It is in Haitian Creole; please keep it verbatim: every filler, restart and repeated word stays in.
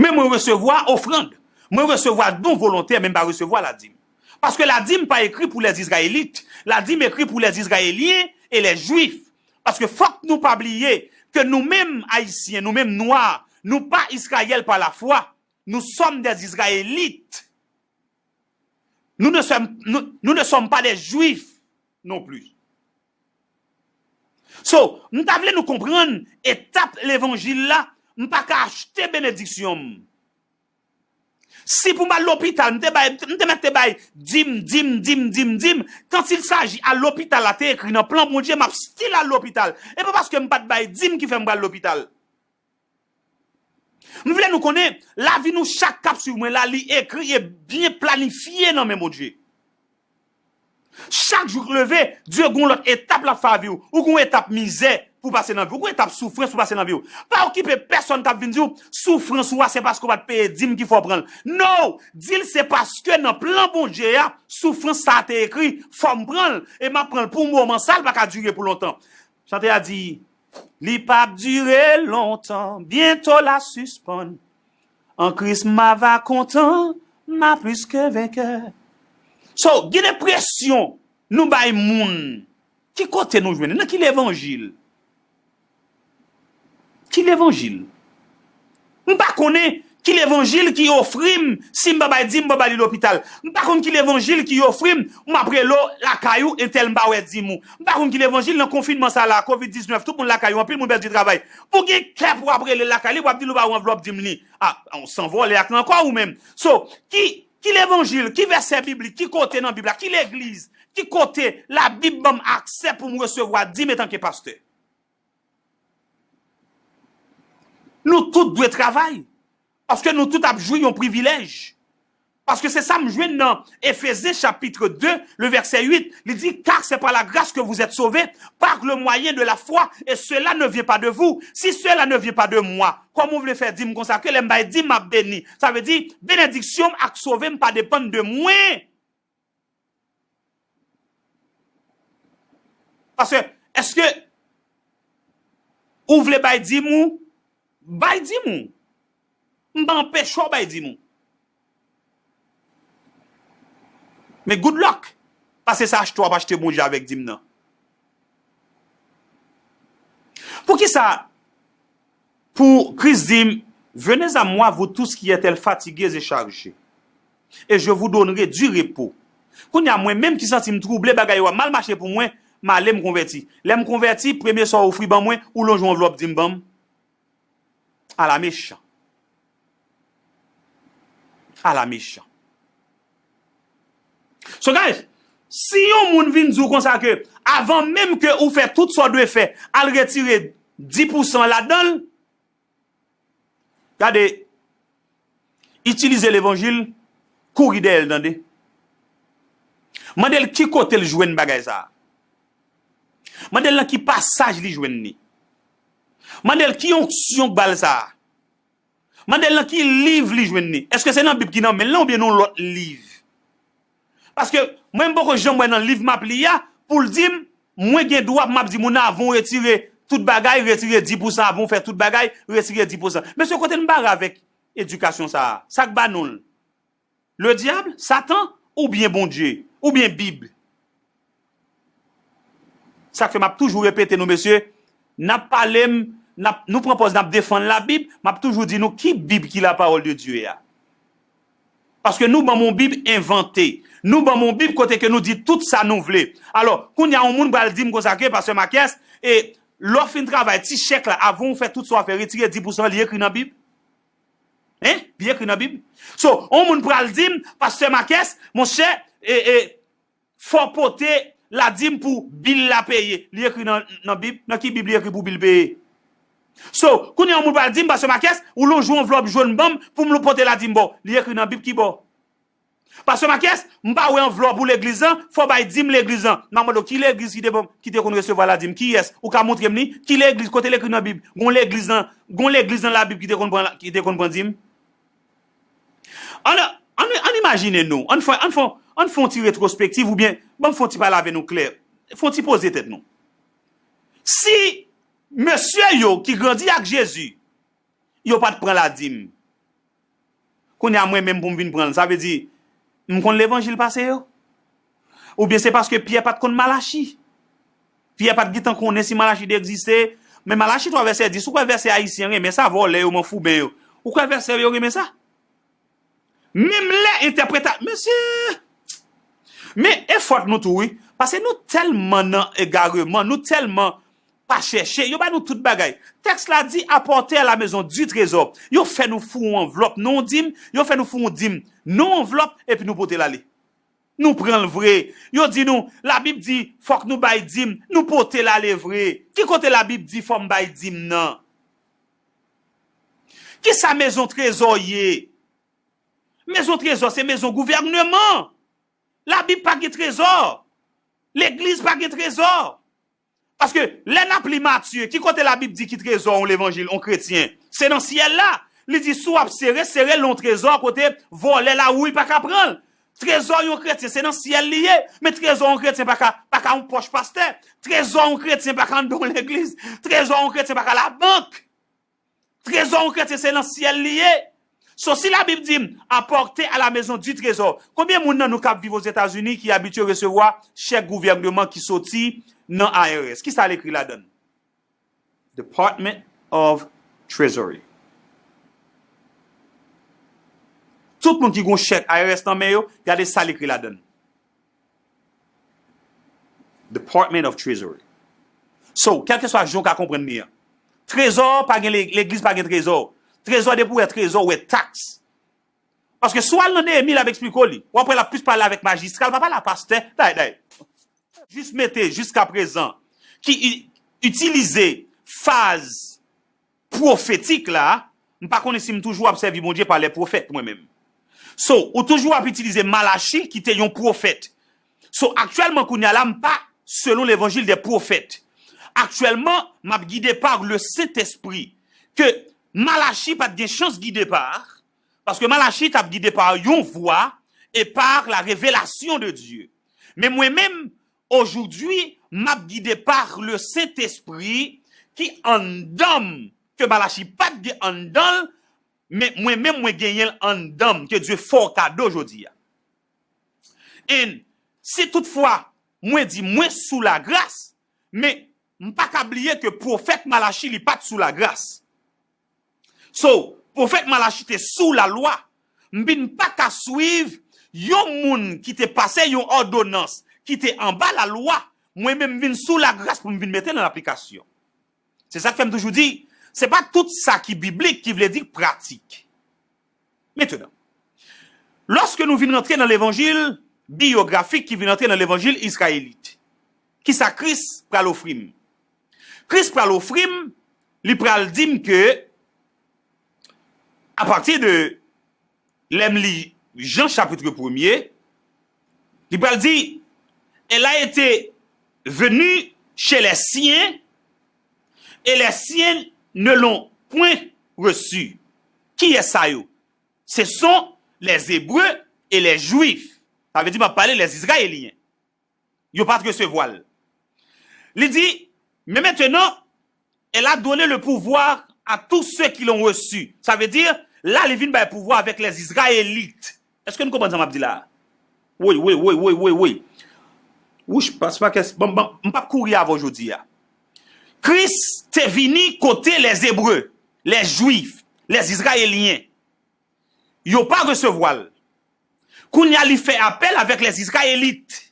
Men mwen resevwa ofrann. Mwen resevwa don volontè, men m pa resevwa ladim. Paske ladim pa ekri pou lèzizrayelit. Ladim ekri pou lèzizrayelyen e lèjwif. Paske fòk nou pa bliye ke nou menm Ayisyen, nou menm Nwa, nou pa Israël par la foi. Nous sommes des Israélites. Nous ne sommes, nous, nous ne sommes pas des Juifs non plus. So, m ta vle nou konprann etap levanjil la, m pa ka achte benediksyon m. Si pou m al lopital, m te bay, m te mèt te bay dim, dim, dim, dim, dim. Quand il s'agit al lopital la te ekri nan plan Bondye, m ap still al lopital. E pa paske m pa t bay dim ki fè m pral lopital. M vle nou konnen, lavi nou chak k ap swiv mwen la, li ekri e byen planifye nan men Bondye. Chak jou k leve, Dye gon lòt etap l ap fè nan vi w. Ou gon etap mizè pou pase nan vi w. Ou gon etap soufrans pou pase nan vi w. Pa okipe pèsonn k ap vin di w soufrans ou a se paske w pa t peye dim ki fè w pran l. No! Di l se paske nan plan Bondye a, soufrans sa a te ekri, fò m pran l, e m ap pran l pou moman sa, l pa ka dire pou lontan. Chantè a di, li p ap dire lontan, byento l a sispann. An Kris m ava kontan, m a plis ke venkè. So, gen enpresyon nou bay moun. Ki kote nou jwenn? Nan ki levanjil? Ki levanjil? M pa konnen ki levanjil ki ofri m, si m pa bay dim, m pa ba li lopital. M pa konn ki levanjil ki ofri m, m ap rele w lakay ou, entèl m pa wè dim ou. M pa konn ki levanjil nan konfinman sa la, kovid diznèf, tout moun lakay yo, anpil moun pèdi travay. Pou gen kè pou w ap rele l lakay li, w ap di l ou pa wè anvlòp dim li. A, w san vòlè ak nan kò ou menm. So, ki, ki levanjil, ki vèsè biblik, ki kote nan Bib la, ki legliz, ki kote Labib ban m aksè pou m resevwa dim etanke pastè? Nou tout dwe travay, paske nou tout ap jwi yon privilèj. Paske se sa m jwenn nan Efezen chapit de, le vèsè uit, li di, car c'est par la grâce que vous êtes sauvés, par le moyen de la foi, et cela ne vient pas de vous, si cela ne vient pas de moi. Kòman w vle fè di m konsa ke lè m bay dim m ap beni? Sa vle di, benediksyon m ak sove m pa depann de mwen. Paske, èske ou vle bay dim ou? Bay dim ou. M pa anpeche w bay dim ou. Men good luck. Paske se achte w ap achte Bondye avèk dim nan. Poukisa pou Kris di m, venez à moi, vous tous qui êtes fatigués et chargés, et je vous donnerai du repos. Kounye a, mwen menm ki santi m twouble, bagay yo ap mal mache pou mwen, m ale m konvèti. Lè m konvèti, premye sa w ofri ban mwen, ou lonje yon anvlòp di m ban m. Ala mechan. Ala mechan. So guys, si yon moun vin di w konsa ke avan menm ke ou fè tout sa w dwe fè, al retire dis pousan ladan l, gade, itilize levanjil, kouri dèyè l, tande. Mande l ki kote l jwenn bagay sa a. Mande l nan ki pasaj li jwenn li. Mande l ki onksyon k ba l sa a. Mande l nan ki liv li jwenn li. Èske se nan Bib ki nan men l lan oubyen nan yon lòt liv? Paske mwen m poko janm wè nan liv m ap li a pou l di m, mwen gen dwa pou m ap di moun nan avan w retire tout bagay, retire dis pousan, avan w fè tout bagay, retire dis pousan. Mesye, kote n bare avèk edikasyon sa a? Sa k ba nou l? Le diable, Satan, oubyen Bondye, oubyen Bib? Sa k fè m ap toujou repete nou, mesye, n ap pale m, n ap, nou pran pòz n ap defann Labib, m ap toujou di nou ki Bib ki la parole de Dieu a. Paske nou ban m yon Bib envante. Nou ban m yon Bib kote ke nou di tout sa nou vle. Alò, kounye a yon moun pral di m konsa ke, Pastè Marques, e lè w fin travay, ti chèk la, avan w fè tout sa w ap fè, retire dis pousan, li ekri nan Bib? Hein? Li ekri nan Bib? So, yon moun pral di m, Pastè Marques, monchè, e, e, fò w pote ladim pou bil la peye. Li ekri nan, nan Bib? Nan ki Bib li ekri pou bil peye? So, kounye a yon moun pral di m, Pastè Marques, ou lonje yon anvlòp jòn ban m pou m pote ladim ba w. Li ekri nan Bib ki bò? Pastè Marques, m pa wè anvlòp ou legliz lan, fò w bay dim legliz lan. M ap mande w, ki legliz ki te, ki te konn resevwa ladim? Kiyès? Ou ka montre m li? Ki legliz? Kote l ekri nan Bib? Gon legliz nan, gon legliz nan Labib ki te konn pran, ki te konn pran dim? Ann, ann, ann imajine nou, ann fè, ann fè, ann fè yon ti retwospektiv oubyen ban m fè yon ti pale avè nou klè. Fè yon ti poze tèt nou. Si mesye yo ki grandi ak Jezi, yo pa t pran ladim, Kounye a mwen menm pou m vin pran l, sa vle di m konn levanjil pase yo? Oubyen se paske Pyè pa t konn Malachi? Pyè pa t gentan konnen si Malachi te egziste. Men Malachi twa vèsè dis, ou kwè vèsè ayisyen renmen sa, vòlè yo, manfouben yo? Ou kwè vèsè yo renmen sa? Menm lè entèpreta-, mesye, men e fòt nou tou, wi. Paske nou tèlman nan egareman, nou tèlman pa chèche, yo ba nou tout bagay. Tèks la di, apportez à la maison du trésor. Yo fè nou foure yon anvlòp, non dim, yo fè nou foure yon dim, non anvlòp, epi nou pote l ale. Nou pran l vre. Yo di nou, Labib di, fòk nou bay dim, nou pote l ale vre. Ki kote Labib di fò m bay dim nan? Kisa mezon trezò ye? Mezon trezò se mezon gouvèneman. Labib pa gen trezò. Legliz pa gen trezò. Paske lè n ap li Matye, ki kote Labib di ki trezò yon levanjil, yon kretyen? Se nan syèl la. Li di, si w ap sere, sere l nan yon trezò kote vòlè, lawouy pa ka pran l. Trezò yon kretyen, se nan syèl li ye. Men trezò yon kretyen pa ka, pa ka yon pòch pastè. Trezò yon kretyen pa ka anndan yon legliz. Trezò yon kretyen pa ka labank. Trezò yon kretyen se nan syèl li ye. So, si Labib di m, apportez à la maison du trésor, konbyen moun nan nou k ap viv Ozetazini ki abitye resevwa chèk gouvèneman ki soti nan I R S? Kisa l ekri ladan l? Department of Treasury. Tout moun ki gon chèk I R S nan men yo, gade sa l ekri ladan l. Department of Treasury. So, kèlkeswa jan w ka konprann li an, trezò pa gen le-, legliz pa gen trezò. Trezò, depi w wè trezò, w wè taks. Paske si w al nan Neyemi, l ap eksplike w li. W ap wè l ap plis pale avèk majistra, l pa pale a pastè. Day, day. Jis mete jiskaprezan ki i-, itilize faz pwofetik la, m pa konnen si m toujou ap sèvi Bondye pa lè pwofèt mwen menm. So, ou toujou ap itilize Malachi ki te yon pwofèt. So, aktyèlman kounye a la, m pa selon levanjil dè pwofèt. Aktyèlman, m ap gide pa le Sentespri. Ke Malachi pa t gen chans gide pa, paske Malachi t ap gide pa yon vwa e pa la revelasyon de Dye. Men mwen menm, aujourd'hui, m ap gide pa le Sentespri ki anndan m, ke Malachi pa t gen anndan l, men mwen menm mwen genyen l anndan m, ke Dye fè w kado jodi a. And si toutfwa mwen di mwen sou lagras, men m pa ka bliye ke pwofèt Malachi li pa t sou lagras. So, pwofèt Malachi te sou lalwa. M vin pa ka swiv yon moun ki te pase yon òdonans ki te anba lalwa, mwen menm m vin sou lagras pou m vin mete l an aplikasyon. Se sa k fè m toujou di, se pa tout sa ki biblik ki vle di pratik. Mentenan, lòske nou vin rantre nan levanjil biyografik ki vin rantre nan levanjil Izrayelit, kisa Kris pral ofri m? Kris pral ofri m, li pral di m ke, apati de lè m li Jan chapit premye, li pral di, elle a été venue chez les siens, et les siens ne l'ont point reçue. Kiyès sa yo? Ce sont les Hébreux et les Juifs. Sa vle di, m ap pale les Israéliens. Yo pa t resevwa l. Li di, mais maintenant, elle a donné le pouvoir à tous ceux qui l'ont reçu. Sa vle di, la, li vin bay pouvwa avèk les Israélites. Èske nou konprann sa m ap di la? Wi, wi, wi, wi, wi, wi. Wouch, pas pa kès, bon, bon, m p ap kouri avè w jodi a. Kris te vini kote les Hébreux, les Juifs, les Israéliens. Yo pa resevwa l. Kounye a, li fè apèl avèk les Israélites.